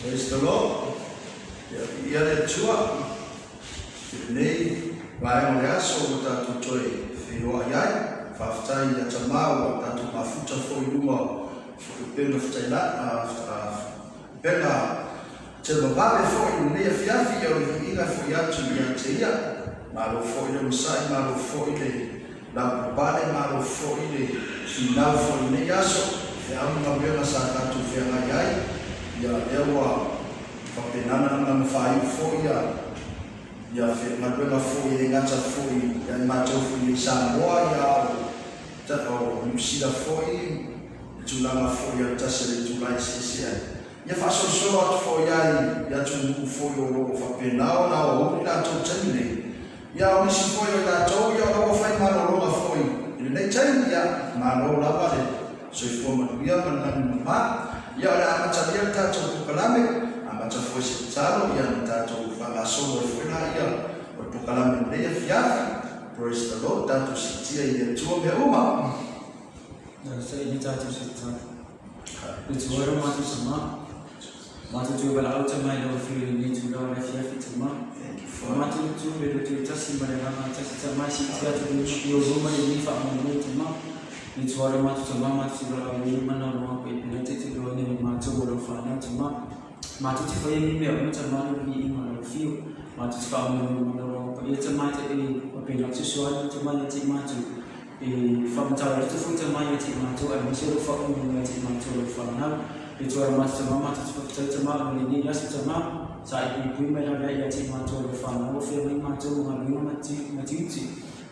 Praise the Lord. Ia, viia le Atua i lenei vaega o le aso ua tatou toe feiloai ai. Faafetai ia Tamā ua tatou mafuta foi i luga o upega upega televavave foi i lenei afiafi. Ia, o le viiga e foi atu ia te Ia. Malo foi le onosai, malo foi le lavapapale, malo foi le finau foi i lenei aso. Feau ma galuega sa tatou feagai ai, ia lea ua faapena ona faaiu foi ia galuega foi e le gata foi ia i matou foi i Samoa, ia o Niu Sila foi, le tulaga foi a le tasi o le itula eseese ai. Ia faasolosolo atu foi ai i atunuu foi o loo faapena ona aoauli latou taimi nei. Ia, o nisi foi o i latou, ia o la ua fai malologa foi i lenei taimi. Ia, malo lava le soifua manuia ma le lagi mama. Ia, o le a amatalia le tatou polokalame, amata foi se tatalo, ia na tatou faagasolo ai foi laia o le polokalame i lenei afiafi. Praise the Lord, tatou siitia i le Atua mea uma. Sa ini tatou se tatalo. Le Atua lo matou Tamā, matou toe valaau Tamā i lau afio i lenei itula o le afiafi Tamā. Thank you, Father. Matou tu le loto e tasi ma le agaga e tasi Tamā e siitia atu i ou luma lenei faamoemoe Tamā. Le Atua lo matou Tamā, matou te valaau i mana o lau e pena te te loa nei matou o lau whanau Tamā. Matou te whaia ni mea uma Tamā le viiga o lau afio. Matou te faamoemoe mana o lau paia Tamā te e o pena te suani Tamā ia te matou. E whamatara foi Tamā ia te matou aemaise o whaunga ia te matou lau whanau. Le Atua lo matou Tamā, matou te faafetai Tamā o lenei aso Tamā. Sa e puipui mai lava ia te matou lau whanau o whea mai matou mo ngā luenga matiuti.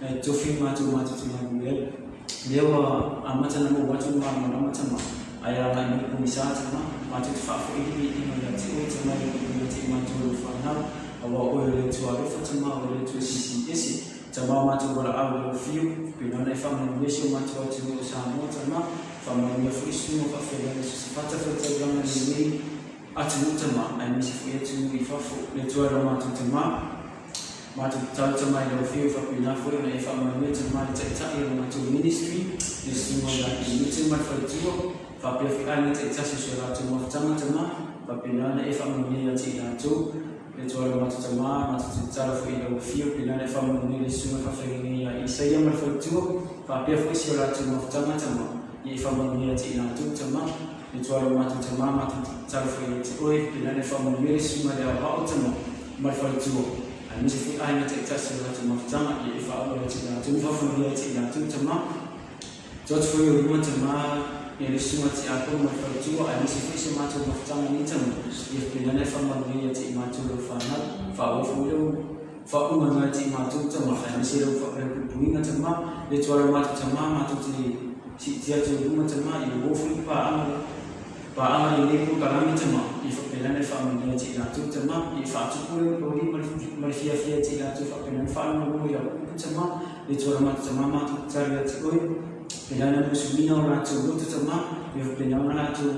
Na e tofi matou matou te ngā ai. Lea ua amata na mo atu ngā marama Tamā. Ai a ngai mai pongisa Tamā. Matou te whaafoiri i inga ia te oe Tamā i ia te matou lau whanau. Aua oe o le Atua alofa Tamā o le Atua sisi ese. Tamā matou valaau lau afio. Pena e whamanuia si o matou atunuu o Samoa Tamā. Whamanuia foi susuga faafeagaiga so se fata faitaulaga lenei atunuu Tamā. Aemaise foi atunuu i fafo. Le Atua lo matou Tamā. Matou tatalo Tamā i lau afio faapena foi ona e faamanuia Tamā le taita'i o le matou ministry. Le susuga o ia Kenute ma le faletua. Faapea foi aiga taitasi o si o latou mafutaga Tamā. Faapena ona e faamanuia ia te i latou. Le Atua lo matou Tamā, matou te tatalo foi i lau afio, pena e faamanuia le susuga faafeagaiga ia Isaia ma le faletua, faapea foi si o latou mafutaga Tamā, ia e faamanuia ia te i latou Tamā. Le Atua lo matou Tamā, matou te tatalo foi ia te oe, pena e faamanuia le susuga le aoao Tamā ma le faletua, aemaise foi aiga taitasi o latou mafutaga, ia e faaoa ia te i latou ma faafanuia ia te i latou Tamā. Tuu atu foi i ou lima Tamā, ia le susuga tiakono ma le faletua, aemaise foi si o matou mafutaga nei Tamā, ia faapena e faamanuia ia te i matou lau fanau, faaauau foi lau faauuga ia te i matou Tamā, aemaise lau puipuiga Tamā. Le Atua lo matou Tamā, matou te siitia atu i luma Tamā, ia uo foi paaga paaga lenei polokalame Tamā, ia faapena e faamanuia ia te i latou Tamā, ia faatupu le lima ma le fiafia ia te i latou faapena ona faalogologo i lau upu Tamā. Le Atua lo matou Tamā, matou tatalo ia te oe, pena na musuina o latou loto Tamā, ia faapena ona latou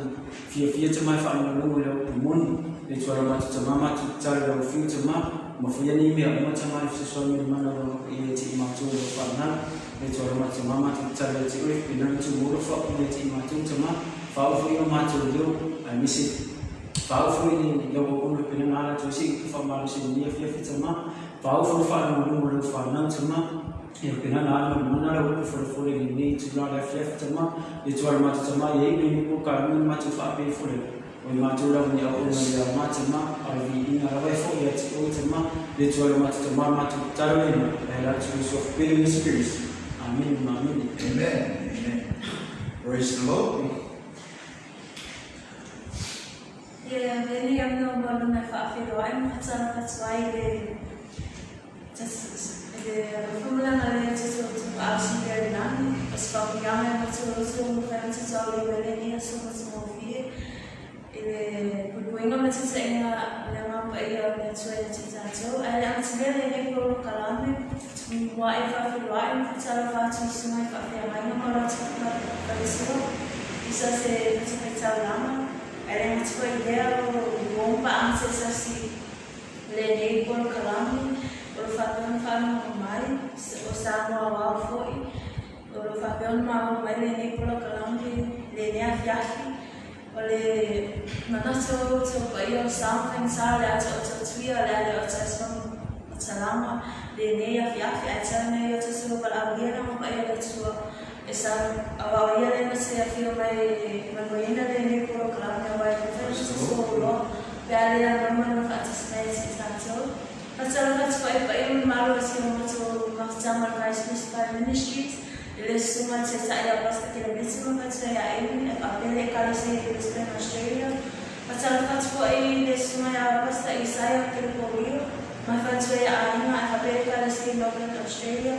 fiafia Tamā e faalogologo i lau upu moni. Le Atua lo matou Tamā, matou tatalo i lau afio Tamā, ma foi nei mea uma Tamā le fesoasoani mai le mana o lau ia te i matou lau whanau. Le Atua lo matou Tamā, matou tatalo ia te oe, faapena ona tuumolo faauuga ia te i matou Tamā, faaoo foi o matou leo, aemaise faaoo foi le lau auauna faapena ona ala atu ai se upu faamalosi i lenei afiafi Tamā. Faaoo foi faalogologo lau whanau Tamā, ia faapena ona ala ma le mana lau upu folafole i lenei itula o le afiafi Tamā. Le Atua lo matou Tamā, ia iu lenei polokalame na matou faapea ifo lea. O i matou lava ni auauna le aoga Tamā, a o le viiga lava e foi ia te oe Tamā. Le Atua lo matou Tamā, matou tatalo lena, e ala atu i le suafa pele o Iesu Keriso. Amene ma amene. Amen. Amen. Praise the Lord. Ia vene ia mea ua luna e faafeiloai ma faatalofa atu ai i le faamalamalamana le tututupaau silia i le lagi, o se faamanuiaga e matua ua mafai ona tutuaulima ai lenei aso matagofie i le puipuiga ma taitaiga o le Agaga Paia o le Atua ia te tatou. Ae le amatalia lenei polokalame, mua'i faafeiloai ma faatalofa atu i susuga i faafeagaiga ma latou faletua i so o se fatafaitaulaga. Ae le gata foi i lea, o uo ma paaga taitasi lenei polokalame o lo o faapea ona faalogologo mai, o Samoa aoao foi o lo o faapea ona maua mai lenei polokalame lenei afiafi. O le manatu o outou paia o sa ma faigata o le a taotaotuia o le a le o taisi faamatalaga lenei afiafi ae tala nei o tatou valaaulia le agavaia o le Atua e sa auao ia lea na te afio mai e manuiaina lenei polokalame aua e mafai ona tatou loa pe a le anoano na faatasi mai ia te i tatou. Faatalofa atu foi i paia ma mamalu o si o matou mafutaga o le Christ Crucified Ministries i le susuga i le Taitai ia Pastor Kelemete ma Fatua ia Amy e faapea le Ekalesia i Brisbane, Australia. Faatalofa atu foi i le susuga ia Pastor Isaia Keleporio ma Fatua ia Aiga e faapea le Ekalesia i Melbourne, Australia.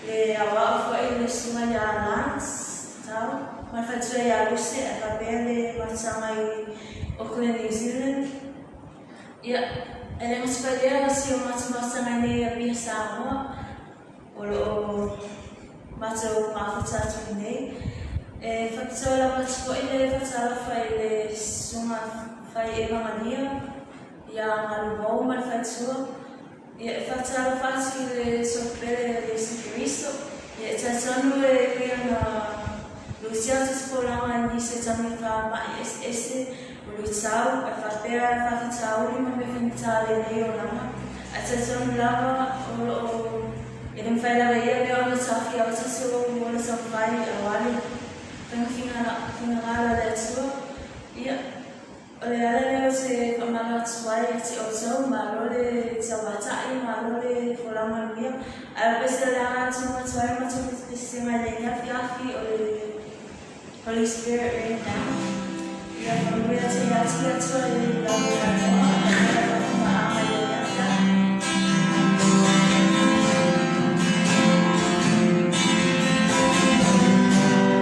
Le aoao foi i le susuga ia Lance Tau ma Fatua ia Luce e faapea le mafutaga i Auckland, New Zealand. Ia, e le gata o si o matou mafutaga i nei Apia Samoa, o loo matou mafuta atu i nei. E faapitoa lava atu foi le faatalofa i le susuga fai evagalia ia Galuvao ma le faletua. Ia, e faatalofa atu i le Sopele o Iesu Keriso. Ia, e talitonu e ui ona lutia o tatou folauga i nisi o taimi faamai eseese o luitau e faapea faafitauli ma mea faigata lenei olaga. Ae talitonu lava o loo e le mafai lava e ia mea ona taofia o tatou ola taumafai aua le faiga finagalo a le Atua. Ia, o le ala lea ou te faamalo atu ai ia te outou, malo le tauatai, malo le folau manuia. Ae o le pese o le aga atu atu ai matou pesega i lenei afiafi o le Holy Spirit rain down. Ia faamanuia atu ia te le Atua i le lau Samoa, a faapea le faafofogaaga i lenei afiafi. Holy Spirit, rain down.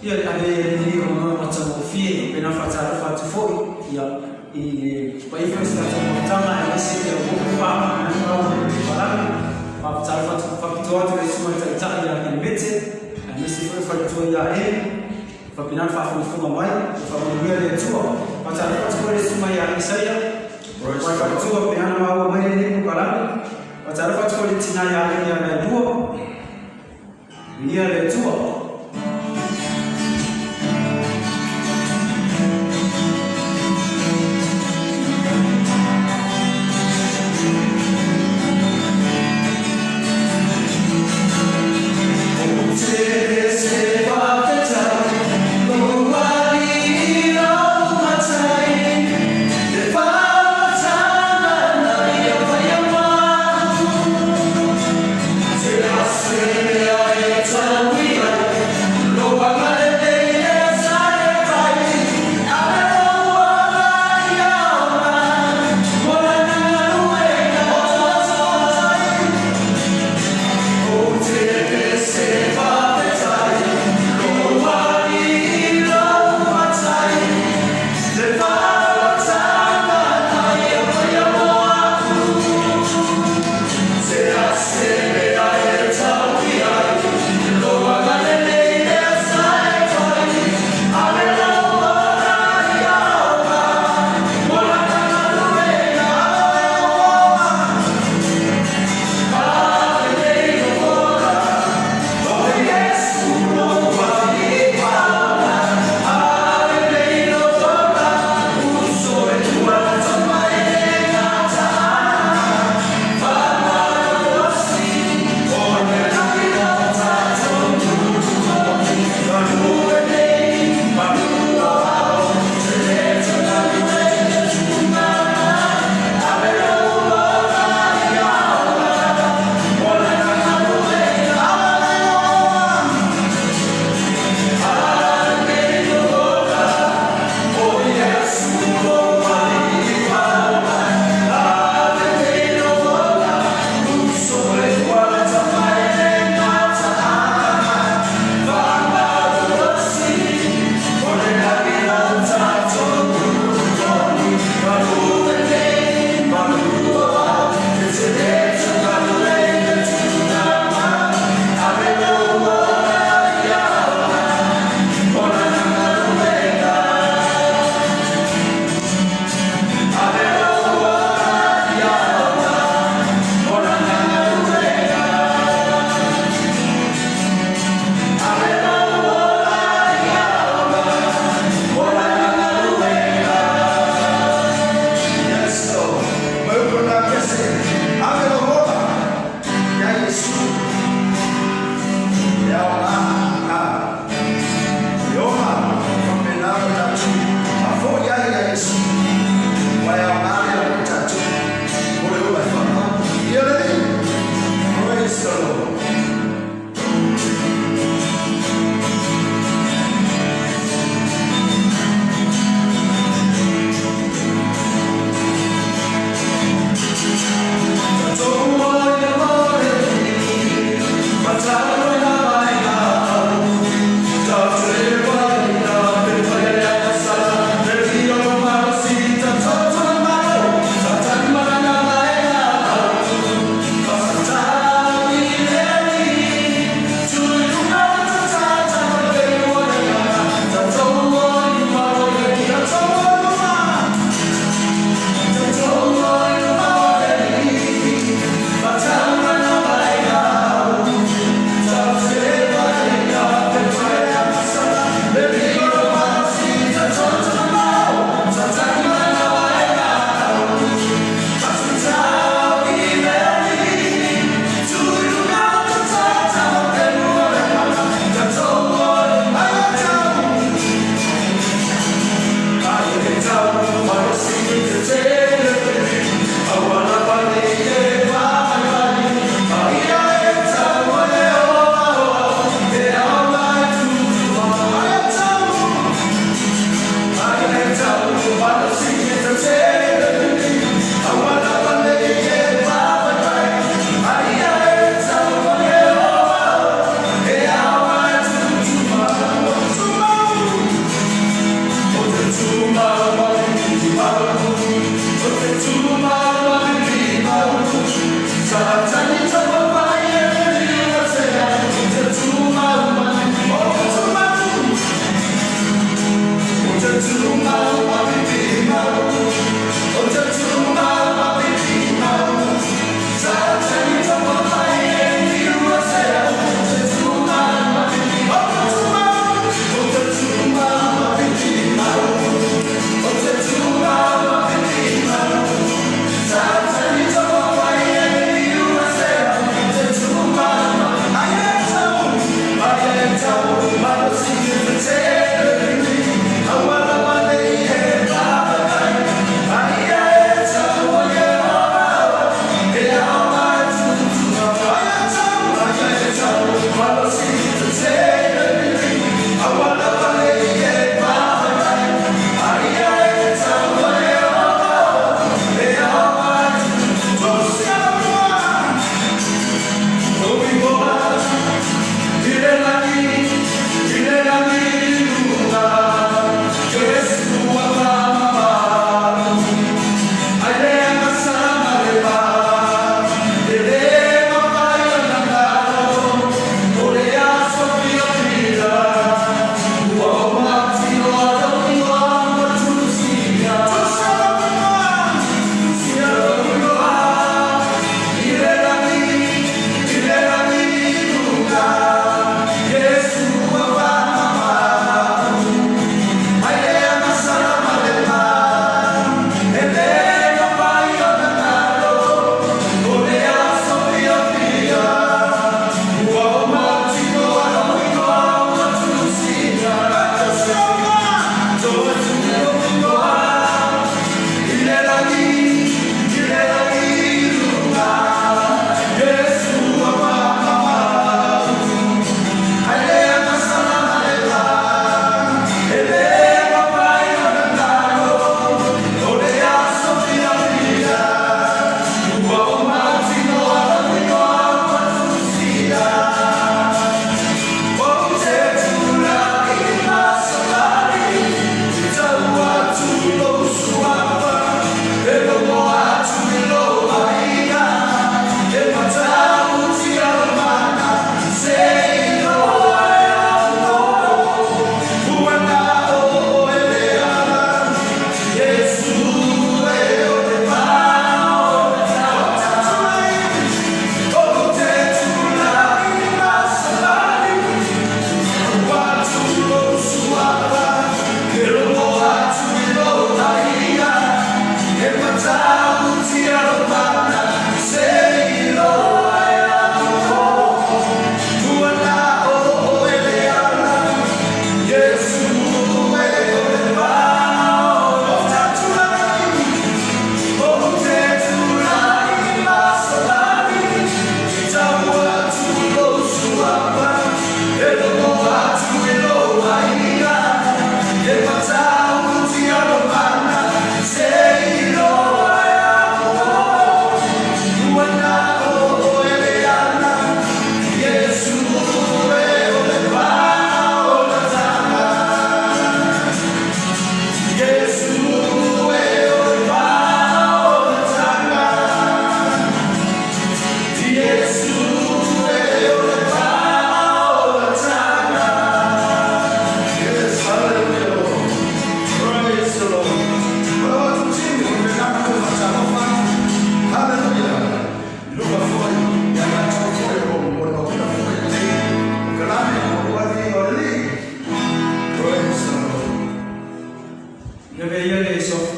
Ia, le ave ai lenei avanoa matagofie faapena faatalofa atu foi ia i le paia foi o si tatou monotaga aemaise ia upu pa ma au palagi. Faatalofa atu faapitoa atu i le Susuga i le Taitai ia Kelemete aemaise foi o faletua ia Eli faapena le faafogafoga mai ia faamanuia le Atua. Faatalofa atu foi i le Susuga ia Isaia ma le faletua faapena ona maua mai lenei polokalame. Faatalofa atu foi i le tina ia Aleni ia Lailua. Viia le Atua.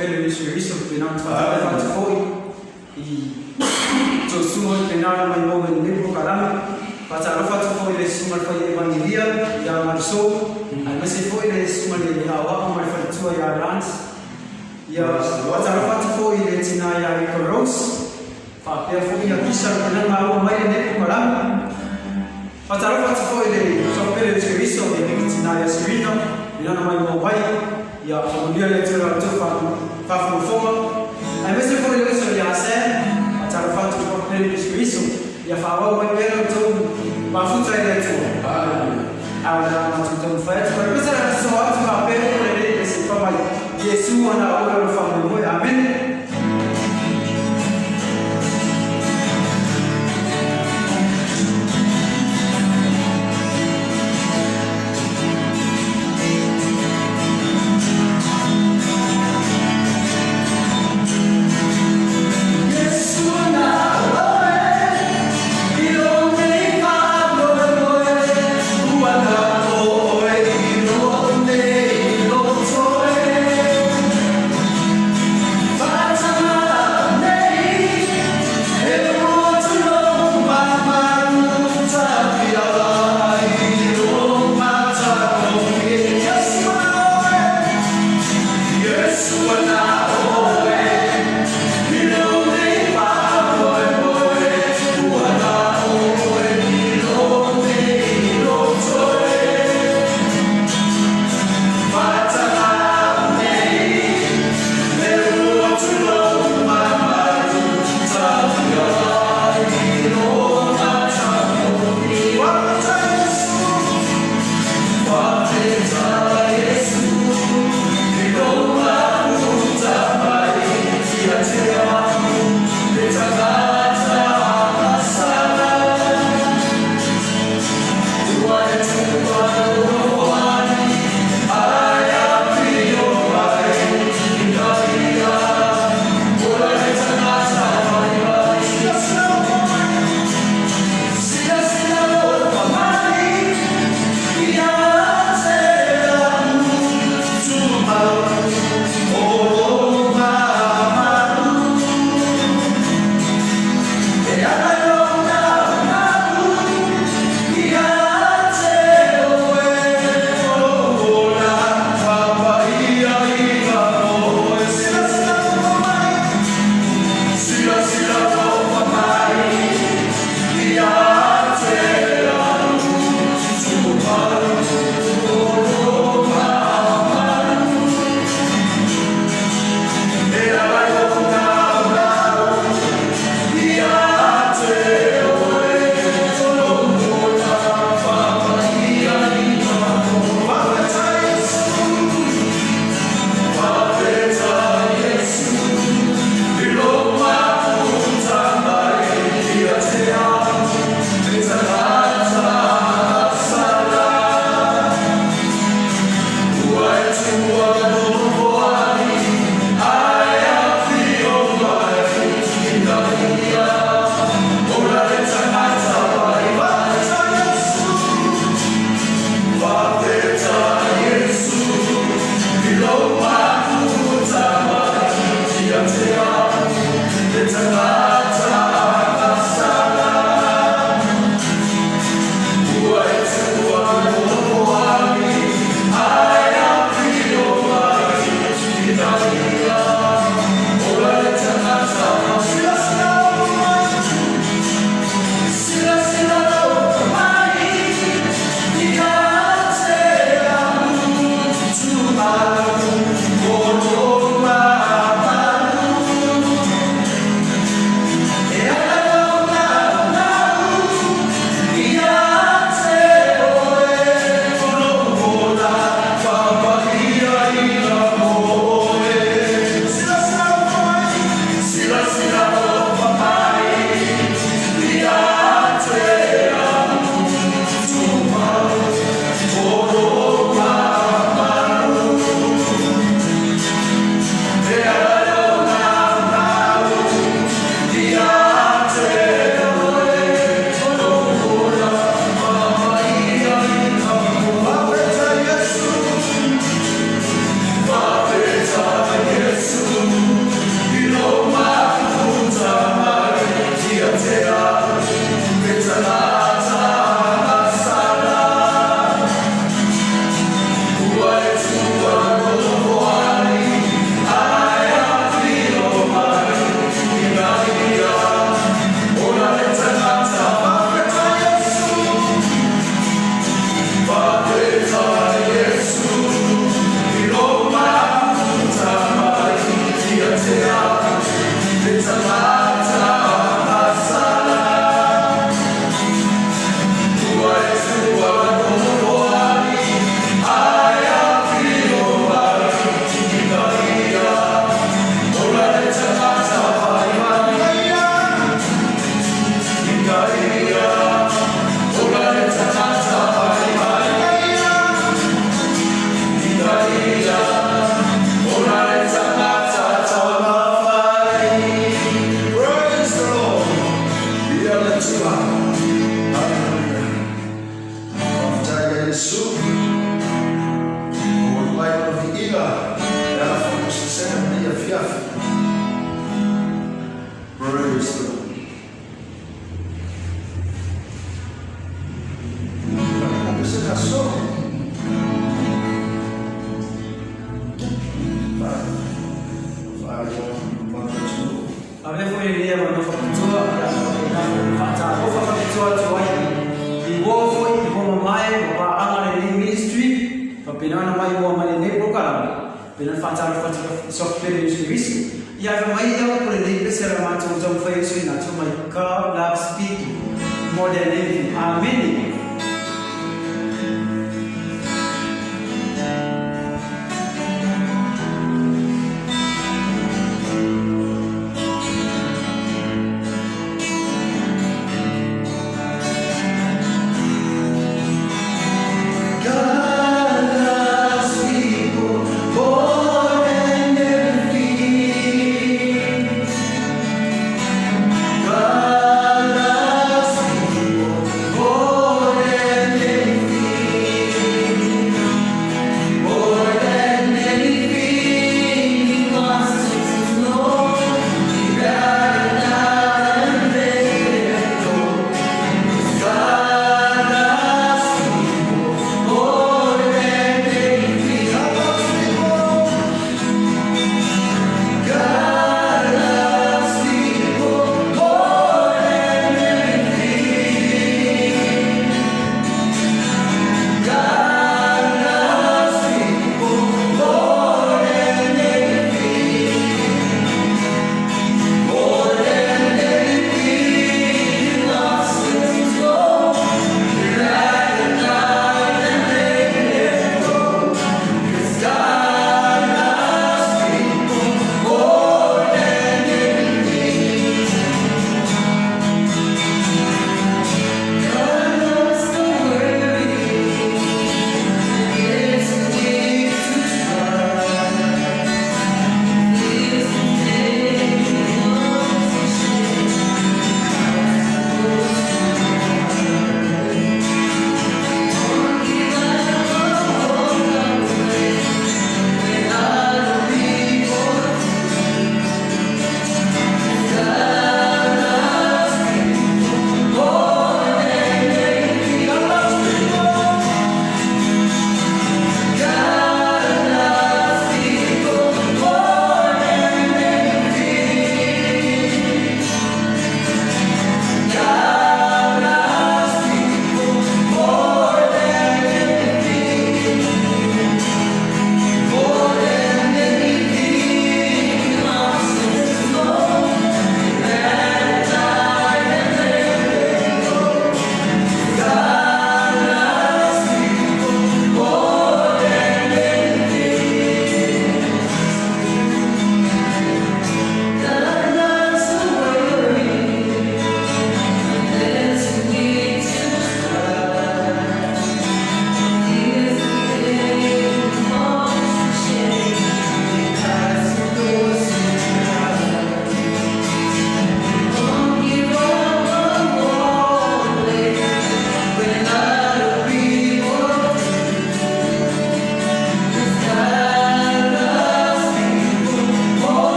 pele Yesu Keriso pena faatalofa atu foi i tosuga pena na maimauga i lenei polokalame. Faatalofa atu foi i le susuga i le fai evagelia ia Marisou, aemaise foi le susuga i le aoao ma le faletua ia Lance. Ia faatalofa atu foi i le tinā ia Rico Rose, faapea foi ia Kisa pena na maua mai lenei polokalame. Faatalofa atu foi i le Soapele o Keriso e le tinā ia Serena pena na maimau mai. Ia faamanuia le Atua i la outou faafogafoga, aemaise foi le uso ia Sam. Faatalofa atu i le Soapele o Keriso. Ia faaauau mai pea la outou mafuta i le Atua. A o le a matou taumafai atu ma le pese la sosoo atu faapea o lenei pese fai mai Iesu ana oe o le faamoemoe. Amene. Faailoa i le matou atunuu. Avea foi lenei avanoa faapitoa ia faapena foi ona faatalofa faapitoa atu ai i uo foi i uo mamae ma paaga lenei ministry faapena ona maimoa mai lenei polokalame faapena ona faatalofa atu i Soft Play Ministry Risu ia ave mai ia upu lenei pese a le matou taumafai ai suiga atu mai God loves people more than anything. Amene. God loves people more than anything. God loves people more.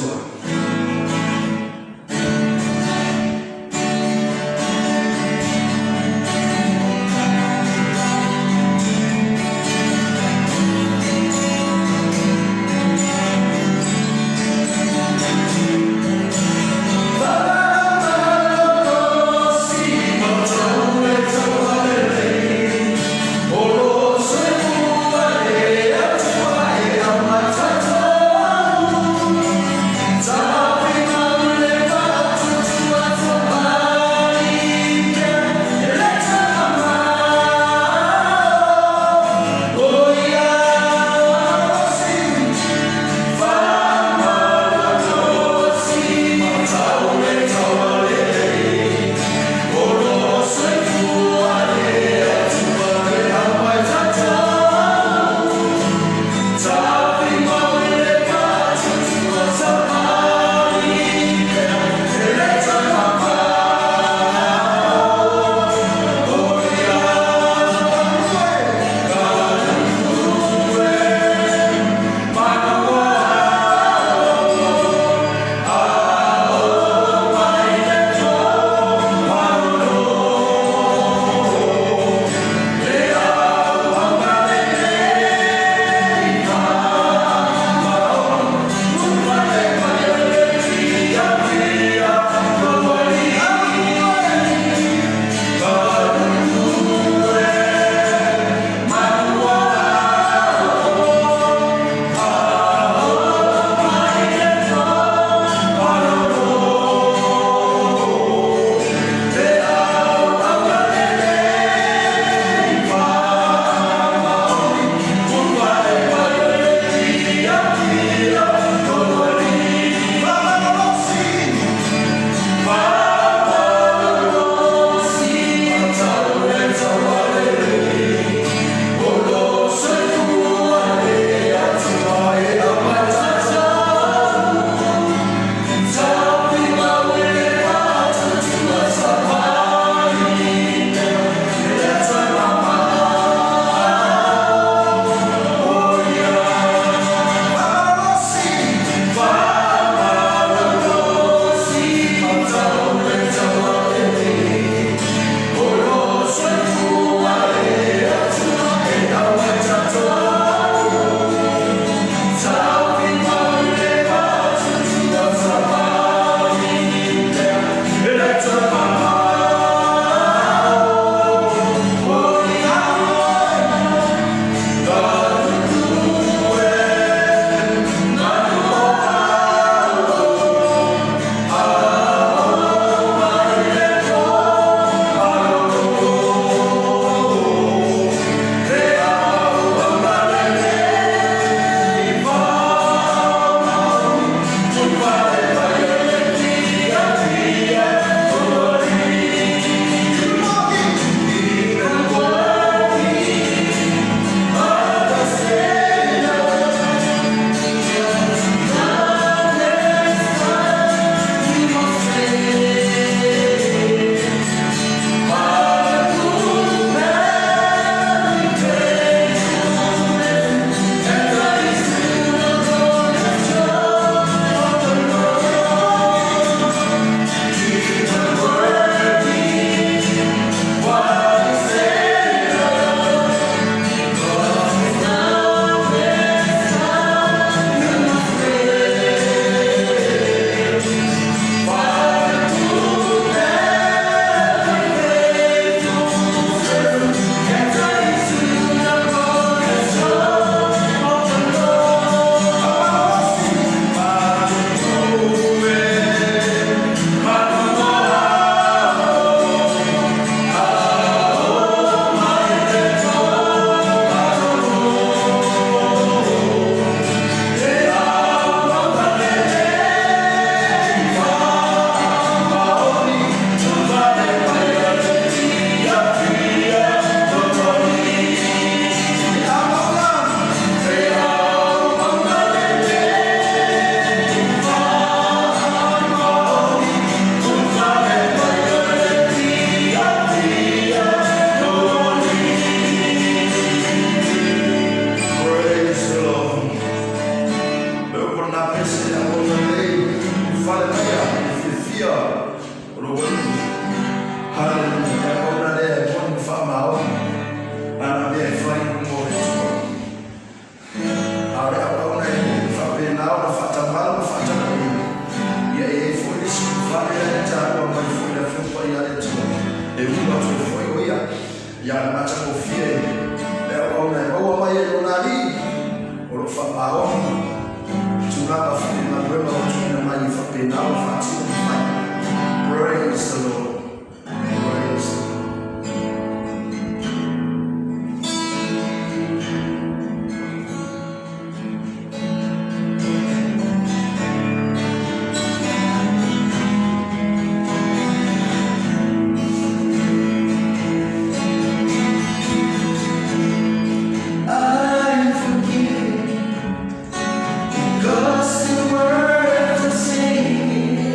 Atua. Ia le matagofie le auauna e maua mai e lona Alii o lo o faamaoni tulaga foi i galuega ua tuuina mai e faapena ona faatino ma fai. Praise the Lord. Praise the Lord. I'm forgiven because the words are singing.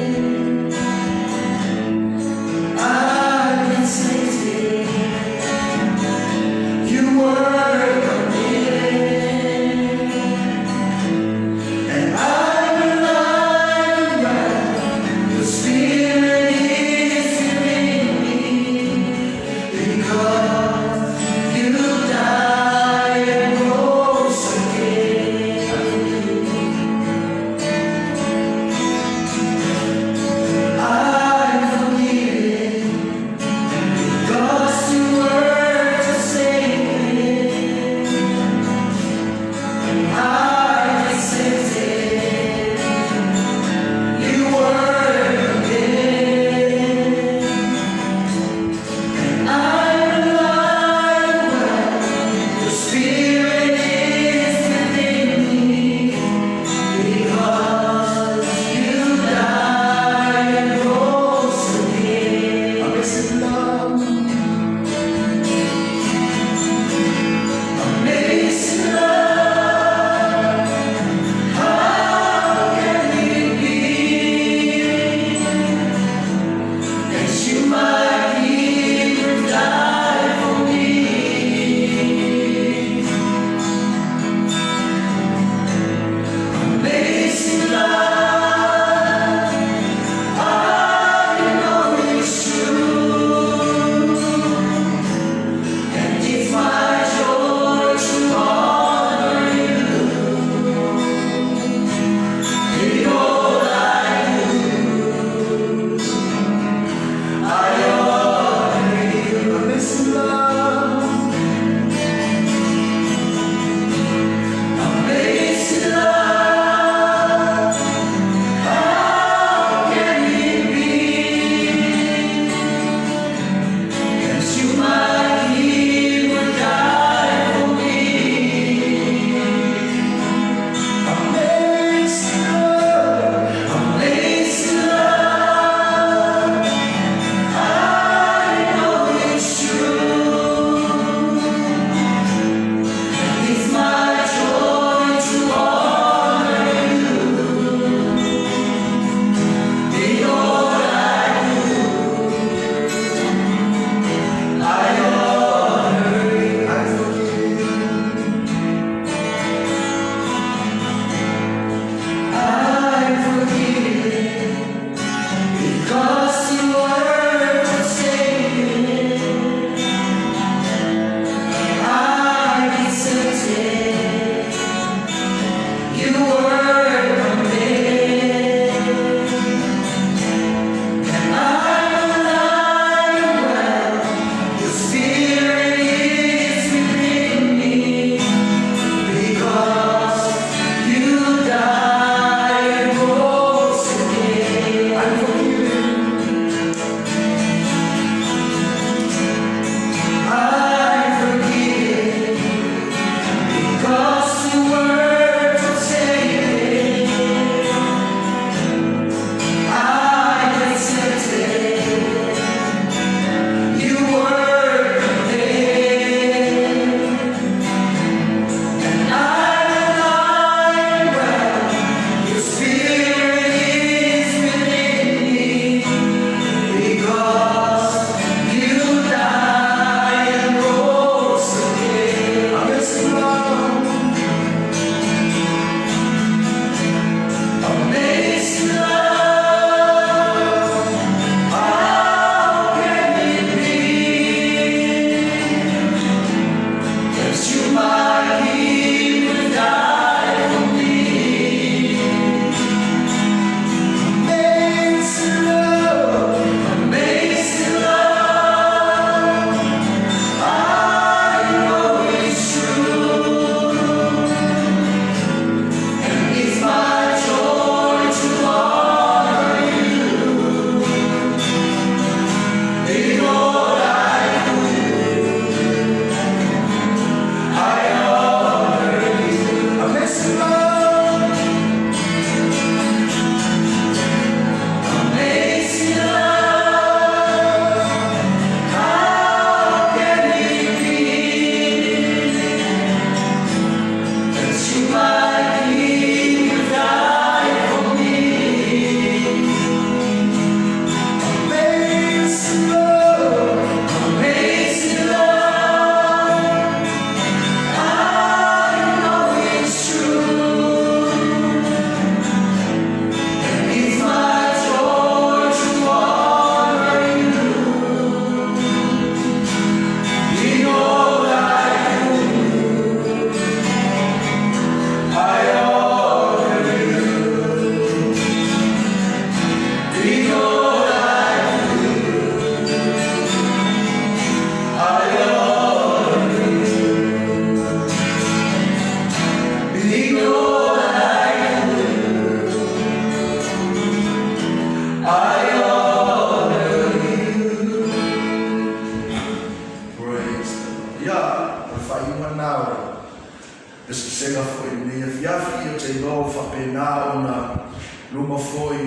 foi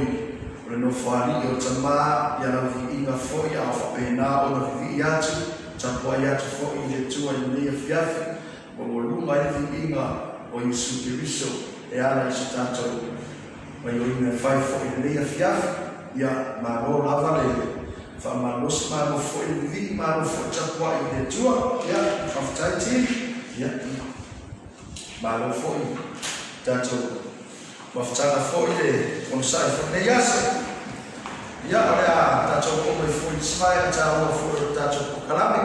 o le Nofoalii o Tamā ia lau viiga foi a o faapena ona vivii atu, tapuai atu foi i le Atua i lenei afiafi, ma ua luma ai le viiga o Iesu Keriso e ala i so tatou gaioiga e fai foi i lenei afiafi. Ia, malo lava le faamalosi, malo foi le vivii, malo foi le tapuai i le Atua. Ia, faafetai team. Ia, malo foi tatou mafutaga foi le onosai foi lenei aso. Ia, o le a tatou oo mai foi i le isi vaega taua foi o le tatou polokalame.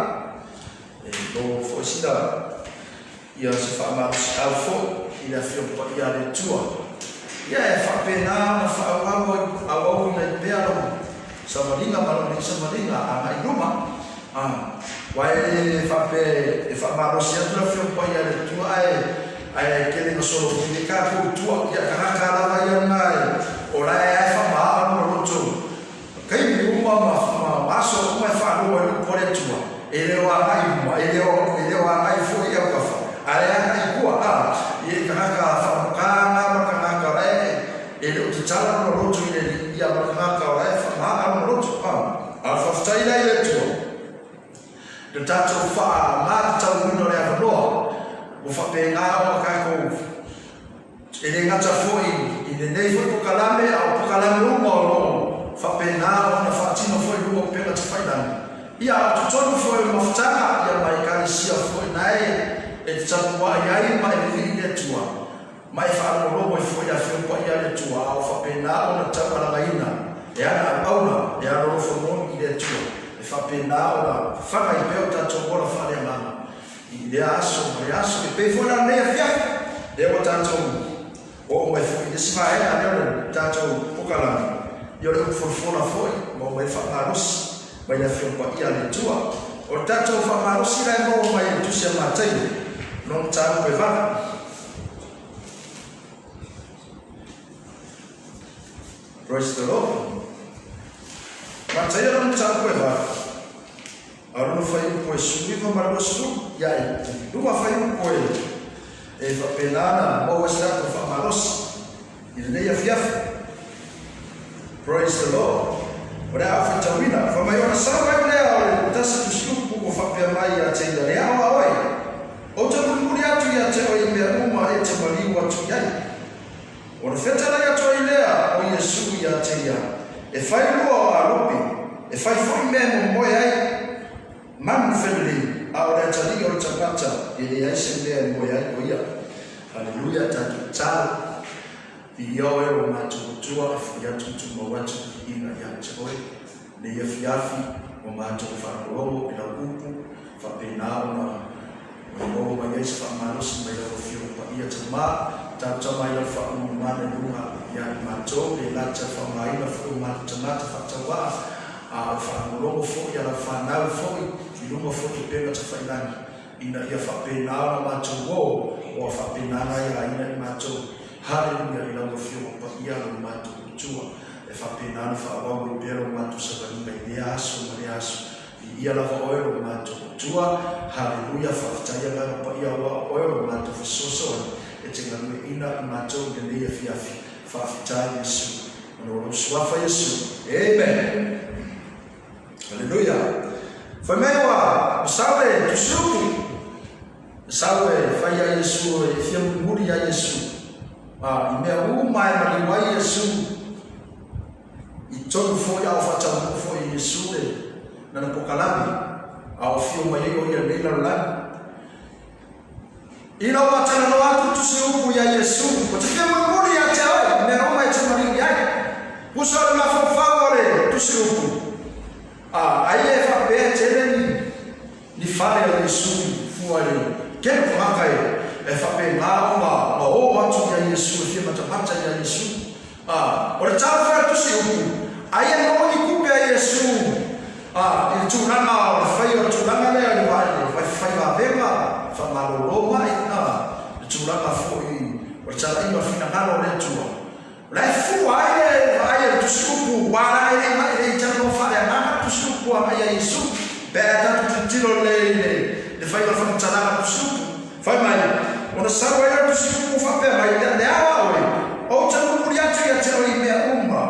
E maua foi sina ia se faamalosiau foi i le Afioga Paia a le Atua. Ia e faapena ona faaauau auauina ai pea lau savaliga ma lau nei savaliga agai i luma. Aua e le faapea e faamalosi atu le Afioga Paia a le Atua ae ae tele ina solofuli ai tatou i tua. Ia tagata lava ia lena e o la e ae faamaaa lona loto taimi uma ma aso uma e faalua ai le upu a le Atua. E le o agai i luma, e le o e le o agai foi i autafa, ae agai i tua. Ia i tagata faamoka na ma tagata o la e e le o tatala lona loto i le Alii, ia ma tagata o la e faamaaa lona loto. A o le faafetai la i le Atua, i lo tatou faamatauina o le avanoa ua faapena ona tatou e le gata foi i lenei foi pokalame, a o pokalame uma o lo o faapena ona faatino foi i luga o upega tafailagi. Ia, a o totonu foi o le mafutaga, ia ma Ekalesia foi na e te tapuai ai ma e vivii i le Atua, ma e faalogologo ai foi i Afioga Paia a le Atua, a o faapena ona taualagaina e ana auauna e alolofa moni i le Atua, e faapena ona fafaga ai pea o tatou ola faaleagaga i lea aso ma lea aso. E pei foi la lenei afiafi, lea ua tatou oo mai foi i le isi vaega lea o le tatou pokalame, ia o le upu folafola foi ma aumai le faamalosi mai le Afioga Paia a le Atua. O le tatou faamalosi la e maua mai i le Tusi a Mataio, lona mataupu e 8. Praise the Lord. Mataia lona mataupu e 8. A o lona fuaiupu e 19 ma le 20, ia e lua fuaiupu e e faapena ona maua ai se tatou faamalosi i lenei afiafi. Praise the Lord. O le a ou faitauina, fai mai ona sau ai lea o le tasi tusiupu ua faapea mai ia te ia, le ao a oe, Ou te mulimuli atu ia te oe i mea uma e te maliu atu i ai. Ona fetalai atu ai lea o Iesu ia te ia, E fai lua o alopi, e fai foi mea e momoe ai manu felelei, a o le atalii o le tagata e leai se mea e moe ai o ia. Haleluia, tatou tatalo. Viia oe o matou Atua e fai atu ma tumau atu viiga ia te oe. Nei afiafi ua matou faalogologo i lau upu, faapena ona ua maua mai ai se faamalosi mai lau Afioga Paia Tamā, tatou tama i lau faaumamana i luga ia i matou, le lata faaaogaina foi o matou tagata faatauaa, a o le faalogologo foi a lau fanau foi i luga foi o upega tafailagi, ina ia faapena ona matou o, ua faapena ona aiaina i matou. Haleluia i lau Afioga Paia lau matou Atua. E faapena ona faaauau ai pea lo matou savaliga i lea aso ma lea aso. Viia lava Oe lo matou Atua. Haleluia! Faafetai Agaga Paia aua o Oe o lo matou fesoasoani e te galueaiina i matou i lenei afiafi. Faafetai Iesu. Ona o lou Suafa Iesu. Amen. Haleluia! Fai mai ua sau le tusiupu. Sau e fai ia Iesu e fia mulimuli ia Iesu. A, i mea uma e maliu ai Iesu, i tonu foi a o faataunuu foi e Iesu le lana pokalame, a o afio mai ai o ia i lenei lalolagi. Ina ua talanoa atu le tusi upu ia Iesu, Ou te fia mulimuli ia te oe, i mea uma e te maliu i ai. Pusa o le mafaufau o le tusi upu, a, aia e faapea e tele ni Ni fale a Iesu i fua i le tele o tagata e faapena ona o atu ia Iesu e fia matamata ia Iesu. A, o le tala foi a le tusi upu, aia no ni kupe a Iesu a, i le tulaga o le faia o le tulaga lea i le fai vavega, faamalolo mai, a, le tulaga foi o le talaiga o le finagalo o le Atua. O la e fua ai le vaai a le tusi upu, ua ala ai le e le i talanoa faaleagaga le tusi upu agai ia Iesu. Pe a tatou tilotilo lelei i le faiga o le faamatalaga a le tusi upu, fai mai, Ona sau ai lea o le tusi upu faapea mai, Le ao a oe, ou te mulimuli atu ia te oe i mea uma.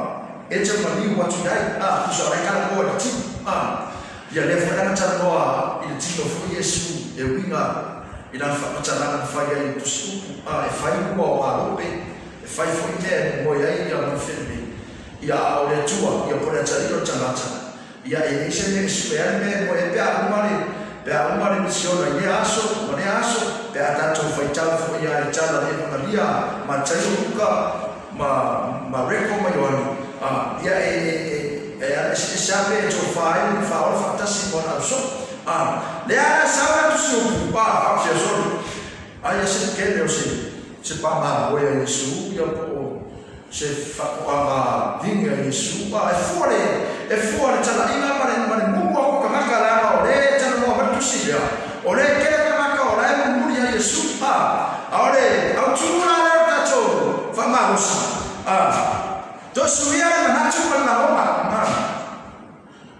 E te maliu atu i ai, a, tusa o le talanoa i le tino, a. Ia lea foi la na talanoa i le tino foi Iesu e uiga i lana faamatalaga na fai ai i le tusi upu, a, e fai lua o alope, e fai foi mea e momoe ai ia manufelelei, ia a o le Atua, ia po o le atalii o le tagata, ia e leai se mea e sue ai le mea e moe ai pe a uma le, pe a uma le misiona i lea aso ma lea aso, pe a tatou faitau foi ia i tala le Evagalia a Mataio, Luka, ma Mareko ma Ioane, a, ia e, e, e, e ala eseese lava mea e tofa ai le faaola faatasi ma ona ausoo. A, lea la sau le tusi upu, a, faapea solo, aia se kele o se, se pāmamoe a Iesu, ia po o se faatoaga vini a Iesu, a, e fua le, e fua le talaiga ma le, ma le mumu a ko tagata leaga o lea e talanoa mai le tusi lea, o lea e kele tagata o la e mulimuli ia Iesu, a, A o le autū la lea o le tatou faamalosi, a, toe suia le manatu ma le lagona, a,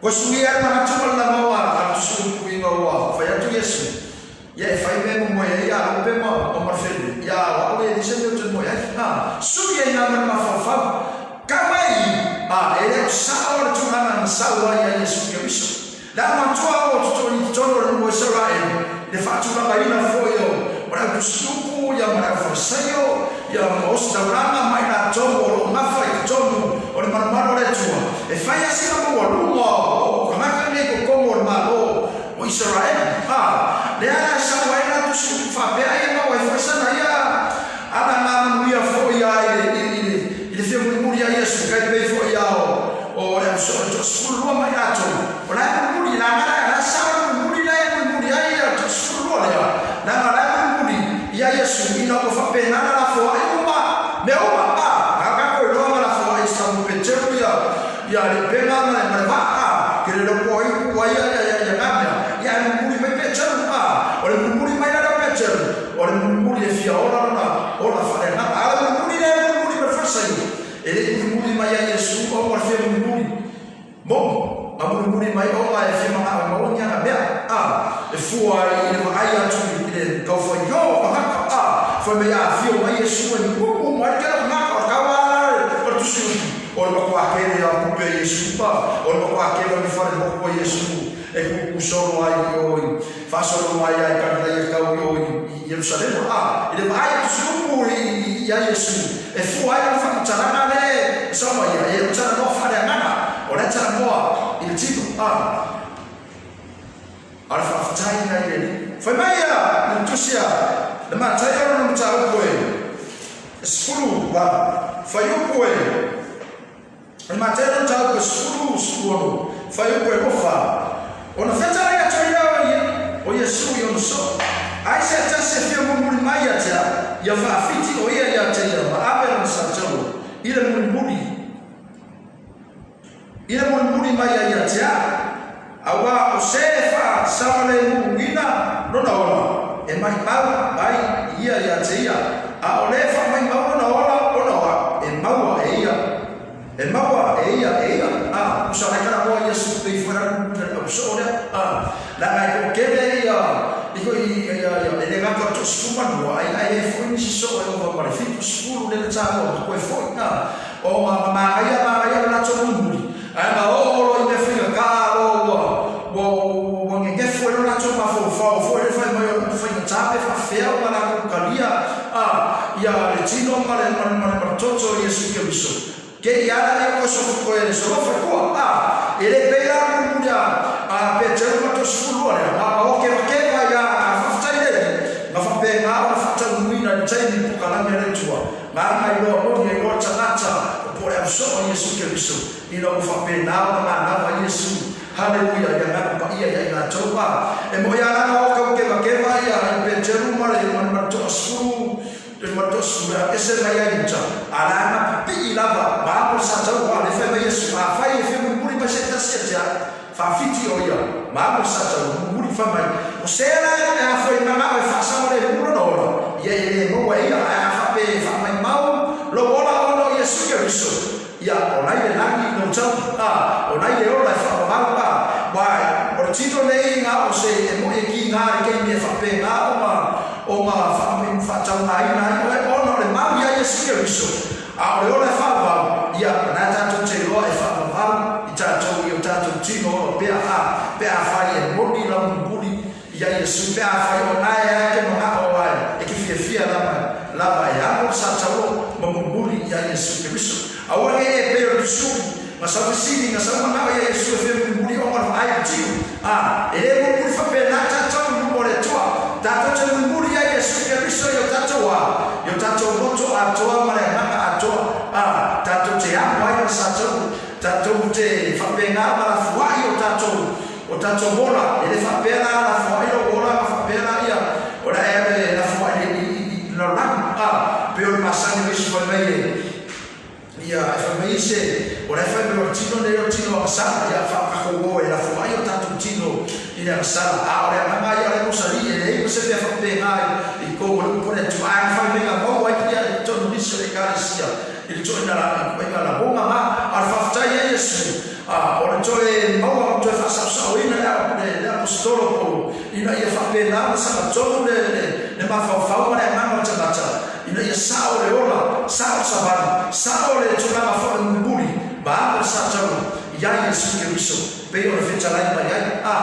toe suia le manatu ma le lagona a le tusiupuiga ua fai atu Iesu, ia e fai mea e momoe ai ia Lope ma ma Malefele, ia o au e leai se mea ou te moe ai, a, sui ai na ma le mafaufau, kau mai i, a, e le o sao le tulaga na sau ai ia Iesu Keriso. Le au matua o totonu i totonu o le nuu o Isaraelu, i le faatulagaina foi o le au tusiupu ia ma le au Farisaio ia ma ositaulaga ma i latou o lo o nafa i totonu o le malumalu o le Atua, e fai lava sina maualuga o tagata nei i totonu o le Malo o Isaraelu. A, lea la e sau ai la tusiupu faapea ai e maua ai foi sana ia ana ngā manuia foi ia i le fia mulimuli ia Iesu, kai pei foi ia o le au soo le toasefulu lua ma i latou, o la e mulimuli, leaga la la e sao le mulimuli lea e mulimuli ai ia le toasefulu lua lea, leaga la e mulimuli ia Iesu ina ua faapena na lafoai uma mea uma, a, na tatou iloa na lafoai e Samu Peteru ia ia le upega ma le vaa, a, ke le lopo ai ku ai ia ia ia ngā mea, ia e mulimuli mai Peteru, a, o le mulimuli mai la lea o Peteru, O le mulimuli e fia ola lona ola faaleagaga. A o le mulimuli lea e mulimuli ma le falesaio, e le i mulimuli mai ai Iesu ona o le fia mulimuli moni, a mulimuli mai ona e fia manao e maua ni ana mea, a e fua ai i le vaai atu i le taufaio o tagata, a fai mai a afio mai Iesu e mumu mai le kela tagata, o le kau a la o le tusi upu, o le matua kele a pupe a Iesu, a o le matua kele o ni fale moku a Iesu e kuku solo ai i o i Faasolo mai ai Kalilaia kau i o i Ierusalema, a i le vaai atu siupu iā Iesu, e fua ai lana faamatalaga lea e sau mai ia, e o talanoa faaleagaga, o lea talanoa i le tino, a a o le faafetai lena i le Alii. Fai mai ia i le tusi a le Mataio lona mataupu e 18, fuaiupu e O le Mataio lona mataupu e 10, 16, fuaiupu e 24. Ona fetalai atu ai lea o ia, o Iesu i ona soo, Ai se tasi e fia mulimuli mai ia te au, ia faafiti o ia ia te ia ma ave lona sautaua i le mulimuli, i le mulimuli mai ai ia te au. Aua o se e faasaogalēmūina lona ola, e maimau mai ia ia te ia, a o le e faamaimau lona ola ona o au, e maua e ia, e maua e ia e ia. A, usa mai kala moa Iesu pei foi la le au soo lea. A, leaga e toatele ia, i ko i, ia, ia, e le gata o le toasefulu ma lua, ai, ai e foi nisi soo e ova ma le 70 lea na taua ma koe foi. A, o ma, ma manaia, manaia le latou mulimuli. Ae na oo loa i mea faigata loa ua ua ua nenefu ai lo latou mafaufau foi le fai mai o le upu faigata pe faafefea ona latou talia a ia le tino ma le ma le ma le toto o Iesu Keriso. Ke i ala ia koe sofu koe solofa i tua a e le pei la mulimuli a a Peteru ma 32 lea ma ma o kevakeva ia a faafetai le Alii na faapena ona faataunuuina i le taimi pokalame a le Atua. Nāna i loa moni ai loa le tagata o po o le au soo a Iesu Keriso, ina ua faapena ona manava Iesu, Haleluia, i agaga paia ia i latou. A e moe a lana o kau kevakeva ia i Peteru ma le ma le toasefulu, le ma le toasefulu e ese mai ai uta, a lana pipii lava ma amo le sa tau a le fai mai Iesu, afai e fia mulimuli mai se tasi ia te au, Faafiti o ia, ma amo sa tau mulimuli fai mai, O se la e afua i manao e faasaogalemu lona ola, ia e le maua e ia, ae a faapea e faamaimau lou ola ona o Iesu Keriso, ia, o lai le lagi i lou tau, a, o lai le ola e faavavau, a, uae, o le tino nei nga o se e moe ki nga le keimi e faapena ona, ona faataugaina ai oe ona o le mau ia Iesu Keriso, a o le ola e faavavau, ia, o na tatou te iloa. tino ola pea a pe afai e moni lau mulimuli ia Iesu pe afai o na e a e te manao ai e ke fiafia lava lava e amo le sa tauo ma mulimuli ia Iesu Keriso. Aua ne e pei o le tusuli ma sau fesili na sau manao ia Iesu e fia mulimuli ona le vaai i le tino. A e le mulimuli faapena tatou i luma o le Atua. Tatou te mulimuli ia Iesu Keriso i o tatou a i o tatou loto atoa ma le agaga atoa. A tatou te amo ai le sa tauo. Tatou te faapena ma lafoai o tatou o tatou ola, e le faapea la lafoai lou ola ma faapea la ia o le a e alu e lafoai i i i lalolagi. A, pei o le masani o isi fai mai e ia e fai mai se o la e fai mai o le tino nei o le tino agasala, ia faatakou o e lafoai o tatou tino i le agasala. A o le agaga ia o le mosali e leai ma se mea faapena i tou o le upu a le Atua, ae na fai mai na maua ai ia i totonu o nisi o Ekalesia i le toeaina la ituaiga lagona na, a o le faafetai ia Iesu, a o le toe maua ma toe faasaosaoina le le Aposetolo Paulo, ina ia faapena ona sagatonu le le le mafaufau ma le agaga o le tagata, ina ia sao le ola, sao le savali, sao le tulaga foi o le mulimuli, ma amo le sataua ia Iesu Keriso, pei ona fetalai mai ai. A,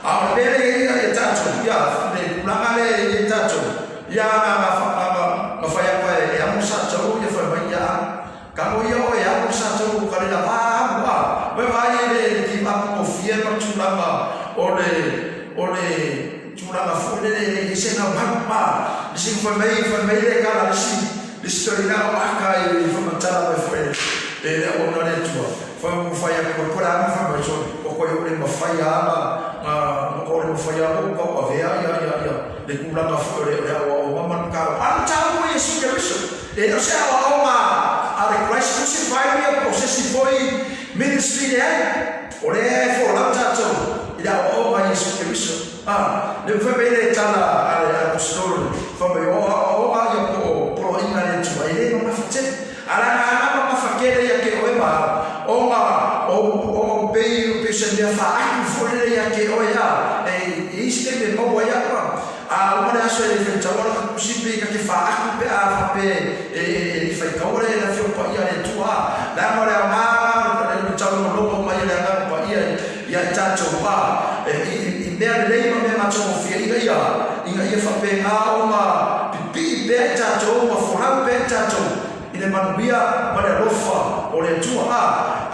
a o le mea lea ia ia tatou, ia, le tulaga lea e i ai tatou, ia na, na, na, na, na fai atu e amo le sataua, ia fai mai ia amo. Ka mo ia oe alu sa tau ka le lava alu a vai vai e le le ki apu kofie ma tulaga o le o le tulaga foi lele e le se nau hau a le si fai mai fai mai le kala le si le si tori na o aka i fa matala mai foi e le o na le tua fai mo fai aku ko la fai mai so o ko yo le mafai ala na ko le mafai a o ka o avea ia ia ia le tulaga foi o le o le o o mama ka o tau mo Yesu Keriso. E le o se aoaoga a le Christ Crucified ia po o se isi foi ministry leai. O lea e folau tatou i le aoaoga a Iesu Keriso. A, lea ua fai mai le tala a le Aposetolo lea, fai mai, o aoaoga ia po o poloaiga a le Atua, e le mamafa tele. A leaga ana mamafa tele ia te oe ma au, ona o, ona o pei, pei o se mea faaaku foi lele ia te oe, a, e, e i ai se taimi e maua ai au, a. A uma le aso e le faitaua la tapusi pe ka te faaku pe a faapea e le faitaua le Afioga Paia a le Atua a leaga o le aoga la o le taulogologo mai o le Agaga Paia ia i tatou a i mea lelei ma mea matagofie ina ia ina ia faapena ona pipii pea i tatou ma folau pea i tatou i le manuia ma le alofa o le Atua a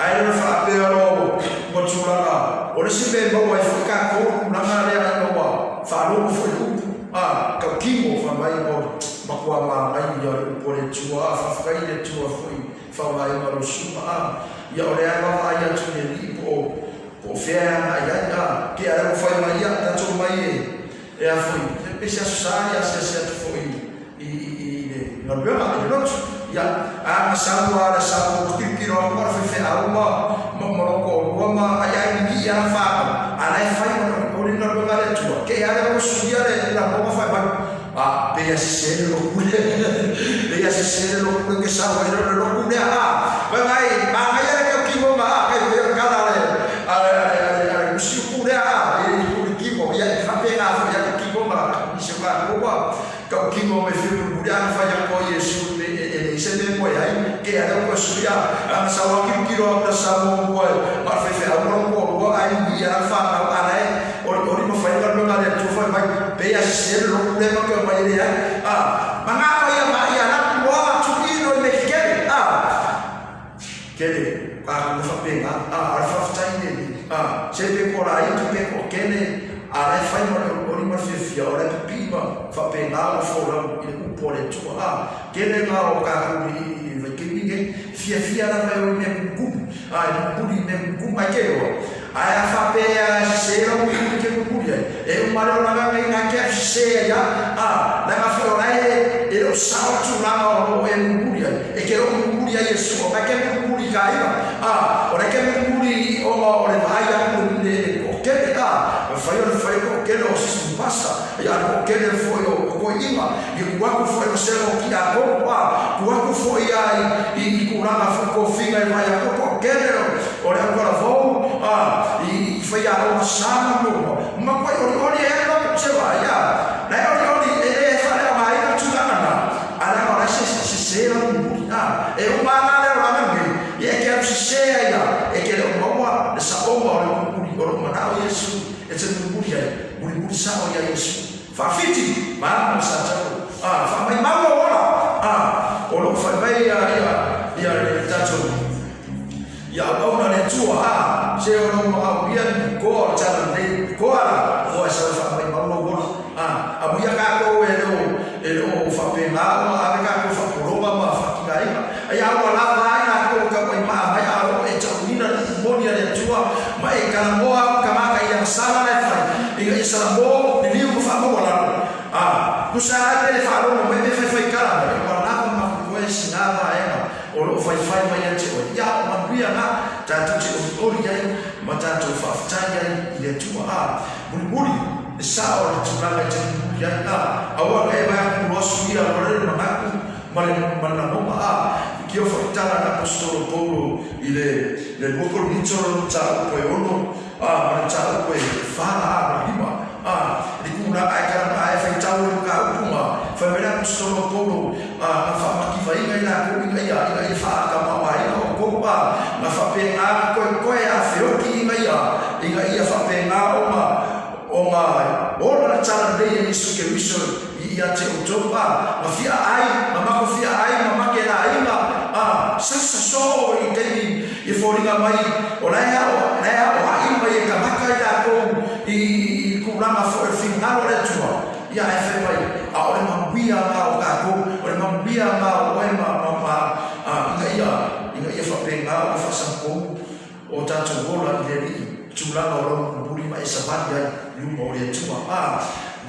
ae le faapea loa ua tulaga o le isi mea e maua ai foi tatou le tulaga lea ina ua faalogo foi le upu a tautino fai mai ua matua manaia le upu a le Atua a faafetai i le Atua foi faaaogaina o lau susuga a ia o lea e vaavaai atu i le Alii po o po o fea e agai ai a ke a lea ua fai mai ia tatou mai e e a foi pe se aso sa ia asiasi atu foi i le galuega i le lotu. Ia, a na sau a le sau o tilotilo atu ma le faifeau ma ma ma lou toalua ma ai ai lilii a la fanau, a la e fai ma le o le galuega a le Atua. Ke a le ua suia le lagoga fai mai, a pei a sese le lotu lea, pei a sese le lotu lea ke sau ai le lotu lea, a vai vai manaia le tautinoga, a kai pei o le tala a le a le a le a le a le usi upu lea, a i le tino, ia e faapena foi ia tautinoga nisi o tatou, a. Tautino me whiu mulimuli ana whai atu a Iesu e e leai se mea moe ai, ke a leo koe sui a ana sa wa kilokilo aku la sa mua mua e ma le faifeau ma lou toalua ai i ana whanau ana e olioli ma whai galuega a le Atua whai mai pe ia sese le lotu lea ma ke omai e leai a manao ia ma ia laku loa atu ino i me ke kele a kele a ku whapena a a le whawhitai le a se pe ko la itu pe ko kele a la e whai ma le olioli ma le fiafia o le pipii ma whapena o folau i le upu a le Atua a kele ngā o kākou i i Vaitaimi nei fiafia lava e o i mea kumukumu a e mulimuli i mea kumukumu ai ke oa ae a faapea e sese lau mulimuli ke mulimuli ai e uma lea o lagaga i ngā ke au sese ai a a leaga foi o la e e le o sao le tulaga o lo o e mulimuli ai e ke loo mulimuli ai Iesu o la ke mulimuli i ka iva a o la ke mulimuli ona o le vaai aku i le toatele a e fai o le fai o toatele o sisi pasa ia le toatele foi o toeaiina ia tu atu foi o selo o tiakono a tu atu foi a i i tulaga foi tofiga i vaai atu toatele o le aualavou a i faiaoga sa ma luma matuai olioli e alu atu se vaai a la e olioli e le faaleaogaina tulaga na a leaga o la e sese lau mulimuli a e uma ana le olaga lenei ia e te alu sese ai la e te le o maua le saoga o le te mulimuli ai, mulimuli sao ia Iesu. Faafiti, ma ma sa tau. Ah, faamaimau lou ola. Ah, o lo o fai mai ia ia ia le tatou ia auauna le Atua. Ah, se o lo o aulia ni koa o le tala lelei, koa la, koa e sau e faamaimau lou ola. Ah, amuia kākou e le o e le o faapena ona ave kākou faapologa ma faatinaina. Ai a ua lava ai lakou e tauaimaa mai a o lo o e tauina le upu moni a le Atua ma e talanoa aku i tagata i agasala la e fai ina ia salamo liliu ma faamaualalo. A tusa ai pe le faalogo mai pe faifai tala mai, ua lava ma koe sina vaega o lo o faifai mai ia te oe. Ia o manuia na tatou te olioli ai ma tatou faafetai ai i le Atua. A mulimuli le sao o le tulaga e te mulimuli ai, a aua ne e vae atu loa suia loa le manatu ma le ma le lagona a i kia whakatala le Aposetolo Paulo i le le lua Korinito lona mataupu e ono a ma le mataupu e fa a ma le lima a i le tulaga e kala a e faitau i le mataupu ma fai mai le Aposetolo Paulo a na faamakivaina i lakou ina ia ina ia faatamaoaiga outou a na faapena na koekoe a feoki ina ia ina ia faapena ona ona ola le tala lelei a Iesu Keriso i ia te outou, a, na fia ai, na mako fia ai ma make laina, a, sasa soo i taimi i foliga mai, o la e ao, la e aoaʻi mai e kanaka i lakou i, i tulaga foi o le finagalo o le Atua, ia ae fai mai, ʻaʻole manuia na o kākou, o le manuia na o oe ma, ma, ma, a, ina ia, ina ia faapena ona faasagatonu o tatou ola i le Alii, tulaga o lau mulimuli ma e savali ai i luma o le Atua. A,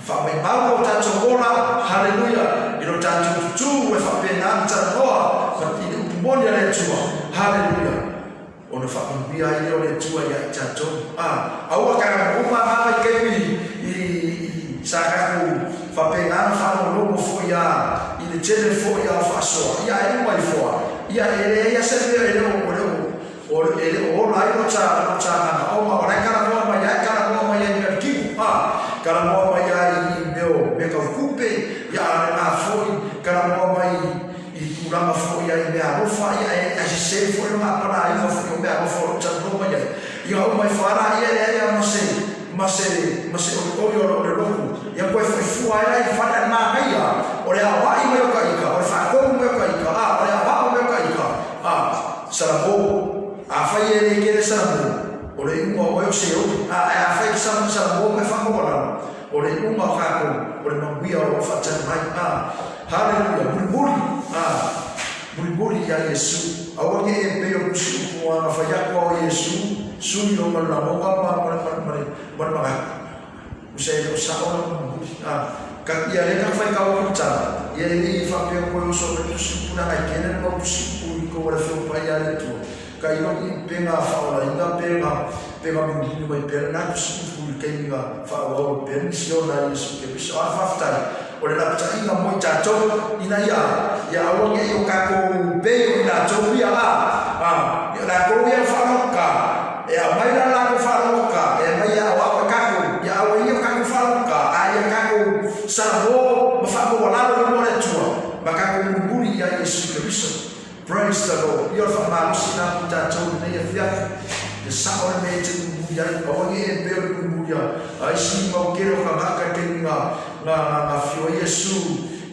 faamaimau lo tatou ola, haleluia, i lo tatou tutū e faapena ona talanoa ma i le upu moni a le Atua, haleluia, ona faamanuia ai lea o le Atua ia i tatou. A, aua ka uma ngā vaitaimi i, i, sa tatou faapena ona faalogologo foi a i le tele foi a o faasoa, ia e uma ifo a, ia e leai a se mea e le o, o le o, O le e le o ola ai lo ta lo ta manaʻoga, o la e talanoa mai ai, talanoa mai ai i mea kino, a, talanoa mai ai i mea o mea tau kupe, ia a le na foi, talanoa mai i tulaga foi ai i mea alofa, ia e e sese foi lona apalaiga foi o mea alofa o lo o talanoa mai ai. Ia uma ifo a laia e leai a ma se ma se ma se olioli o le lotu, ia koe foi fua ai la i fale a le manaia, o le aoaʻi mai o ka ika, o le faatonu mai o ka ika, a, o le aoao mai o ka ika, a. Salamo, afai e le kele Salamo, o le iuga o oe o Seoli, a, ae afai e Salamo Salamo ma e whakawalalo, o le iuga o kākou, o le manuia o lo o whaatali mai, a, haleluia, mulimuli, a, mulimuli ia Iesu, aua ne e pei o tusi upu a na whai aku a o Iesu, sui o ma le lagoga ma, ma, ma, ma, le, ma le manatu. Usa e le o sao la mulimuli, a, ka, ia le ka whai kaua ku tala, ia e i whapea koe oso me tusi upu nanga i kene le mau tusi upu i kou ala whio pai a le Atua. Ka ilo i pe ngā whaola inga pe ngā, pe ngā mulimuli mai pea nā tusi upu i kei ngā whaoa o pea nisi o nā Iesu Keriso. A whawhtai, o le lapataiga mo i tātou, ina ia, ia aua nge i o kākou pei o i lātou ia, a, a, ia lākou ia whaola ka, E aumai la lakou faalogo-ka, e aumai ia aoao e kakou, ia aua ia o kakou faalogo-ka, a ia kakou salamo ma faamaualalo i luma o le Atua, ma kakou mulimuli ia Iesu Keriso. Praise the Lord. Ia o le faamalosi lena mo tatou i lenei afiafi. Ia sao le mea e te mulimuli ai, aua ne i e pei o le mulimuli a a isi mau kele o kanaka i taimi nga nga nga nga afio ai Iesu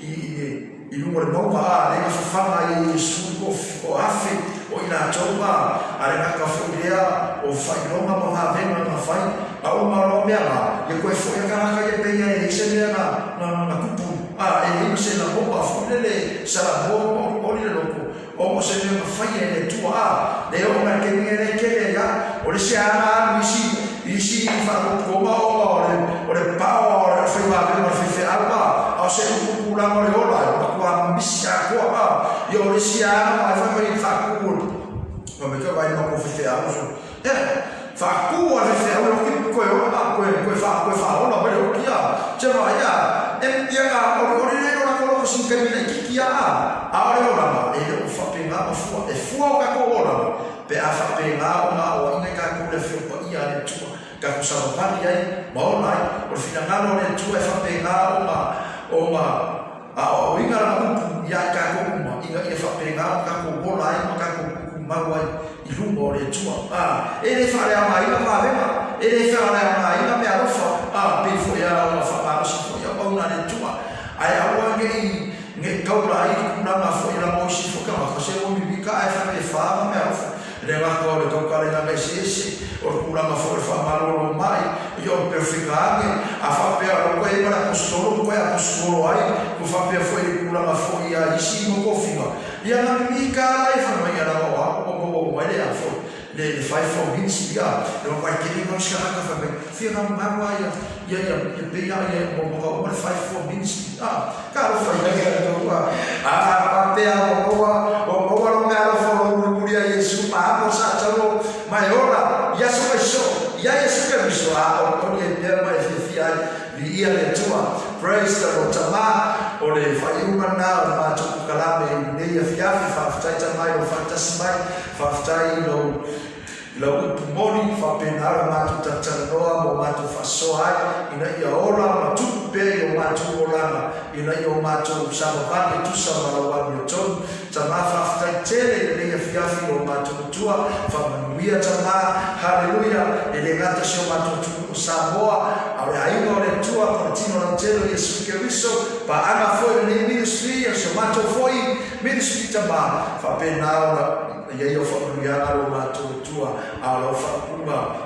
i i I lunga o le mauga, ā, le fafaga ai e Iesu ko, ko afe o i latou, ā, a le gata foi lea o faailoga ma vavega na fai, a uma loa mea la, ia koe foi a kanaka ia pei ia e leai se mea na, na, na kupu, ā, e leai ma se lagona foi lele sa lagoa ma olioli le loko, ona o se mea na faia e le Atua, ā, le oo mai le taimi e le kele ai, ā, o le isi aga alu i isi, i isi faapopopoga ona o le, o le pao o le fai vavega o le faifeau, ā, a o se upu tulaga o le ola, e matua misi atoa, ā, ia o le isi aga ma e fai mai i le faatu o le, ma me ka vai ma ko faifeau, so, ea, faatu a le faifeau e oki koe ola, ā, koe, koe wha, koe whaola mai le oki, ā, te wā, ia, e, ia ngā, ori, ori le ola kolo ko sin kaimi nei kiki, ā, ʻAʻole olanga, e le o faapena ma fua. E fua o kākou olanga, pe a faapena ona aoaiga i kākou le Afioga Paia a le Atua, kākou savavali ai ma ola ai. O le finagalo o le Atua e faapena ona, ona aoaoina lana upu iā i kākou uma, ina ia faapena ona kākou ola ai ma kākou kukumau ai. i luma o le Atua. A, e le faaleaogaina vavega, e le faaleaogaina meaalofa, a, pei foi a ona faamalosi foi auauna a le Atua. Ae aua ne i, ne i taula ai le tulaga foi leaga o isi foi tagata, se ua mimita ae faalefa ma meaalofa. E le gata o le tautalaina eseese, o le tulaga foi o le faamalolo mai, ia o le perofeta ane, a faapea o la ua i ai ma le aposetolo ua toe aposetolo ai, ua faapea foi i le tulaga foi ia isi mau tofiga, ia na mimita lava la ia fai mai, ia leaga o au ua maua uma ai le a foi, le fivefold ministry, a, le matua tele lava o isi tagata fai mai, fia galugalu lava ia, ia, ia, ia pei lava ia ua maua uma le fivefold ministry, a. Talofa i ai tatou a faapea ua maua ua maua lou meaalofa o lou mulimuli a Iesu ma amo sa tauo ma e ola i aso mai soo ia Iesu Keriso a olioli ai pea ma e fiafia ai. Viia le Atua. Praise the Lord. Tama o le faaiuga lena o le matou kokalame i lenei afiafi. Faafetai Tama i lou faatasi mai. Faafetai i lou I lau upu moni, faapena la matou talatalanoa ma o matou faasoa ai, ina ia ola ma tupu pea i o matou olaga, ina ia o matou savavali e tusa ma lau amiotonu. Tama, faafetai tele i lenei afiafi i lo matou Matua, faamanuia Tama, haleluia, e le gata si o matou atunuu o Samoa, a o le aiga o le Atua, ma le Tino lautele o Iesu Keriso, paaga foi i lenei ministry, o si o matou foi ministry Tama, faapena ona E i ai au faamanuiaga lo matou Atua, a o lau faaupuga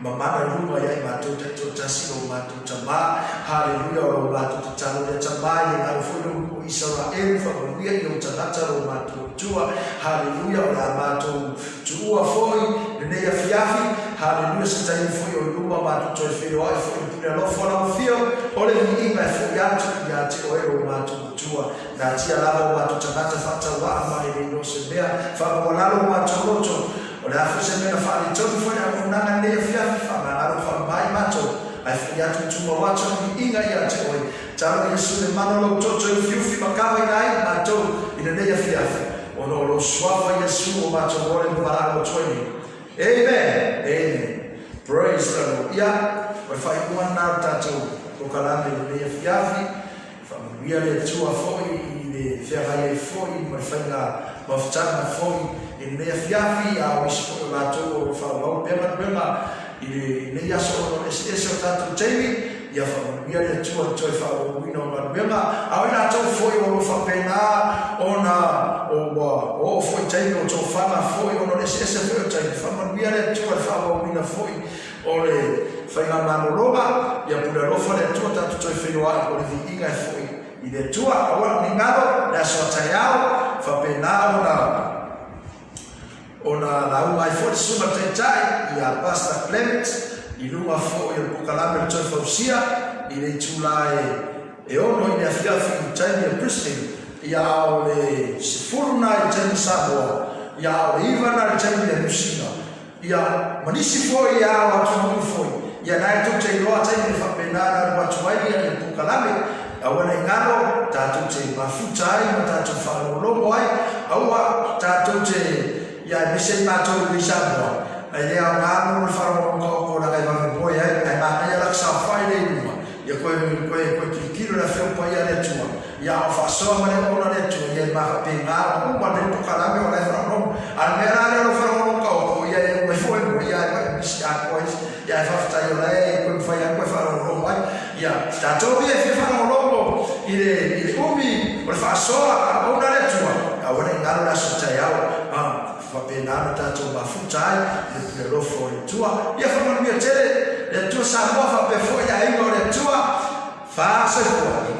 mamana i luma ia i matou taitoatasi lo matou Tama. Haleluia, o lo matou tatalo lea Tama, i le galo foi lou nuu o Isaraelu, faamanuia i ou tagata lo matou Atua. Haleluia, o le a matou tuua foi lenei afiafi. Haleluia, se taimi foi o i luma matou toe feiloai foi i le pule alofa o lau afio, o le viiga e foi atu ia te oe lo matou Atua. Natia lava o matou tagata faatauaa ma e le iloa se mea, faamaualalo o matou loto. O le a foi se mea na faaletonu foi le auaunaga i lenei afiafi, faamagalo faamama i matou, ae foi atu i tumau atu le viiga ia te oe. Talo Iesu le mana o lou toto e ufiufi ma kava ina ai matou i lenei afiafi, ona o lou suafa Iesu o matou ole ma valaau atu ai nei. Amen! Amen. Praise the Lord. Ia, o le faaiuga lena o le tatou kokalame i lenei afiafi. Faamanuia le Atua foi i le feagai ai foi ma le faiga mafutaga foi i lenei afiafi, a o isi foi o latou o lo o faaauau pea galuega i lenei aso ona o le eseese o tatou taimi. Ia faamanuia le Atua i le toe faaauauina o galuega, a o i latou foi o lo o faapena ona ua oo foi i taimi o tofaga foi ona o le eseese foi o taimi. Faamanuia le Atua i le faaauauina foi O le faigamalologa, ia pule alofa le Atua tatou toe feiloai, o le viiga e foi i le Atua. Aua ne i galo le aso a taeao, faapena ona ona lauga ai foi le Susuga i le Taitai ia Pastor Clement i luga foi o le polokalame o le Toe Fausia i le itula e 6 i le afiafi i le taimi o Brisbane, ia a o le 10 na i le taimi Samoa, ia a o le 9 na i le taimi a Niu Sila. Ia, ma nisi foi ia o atunuu foi, ia na e tou te iloa taimi e faapena na alu atu ai ia polokalame, aua ne i galo, tatou te mafuta ai ma tatou faalogologo ai, aua tatou te, ia aemaise ai matou i nei Samoa, e le aoga mo le faalogologo taoto leaga e vave moe ai, ae manaia la saofai lea i luma, ia toe, toe, toe tilotilo i le Afioga Paia a le Atua, Ia ao faasoa ma le ola le Atua, ia e mafapena ona uma nei polokalame o la e faalogologo. A o le mea la lea o lau faalogologo taoto, ia e uma ifo e moe, ia e misi atoa isi, ia ae faafetai o la e toe mafai lava toe faalogologo ai. Ia, tatou ia e fia faalogologo i le, i le umi o le faasoa a auauna le Atua, aua ne i galo le aso taeao, a, faapena ona tatou mafuta ai i le pule alofa o le Atua. Ia faamanuia tele le Atua Samoa faapea foi le aiga o le Atua. Faasoifua.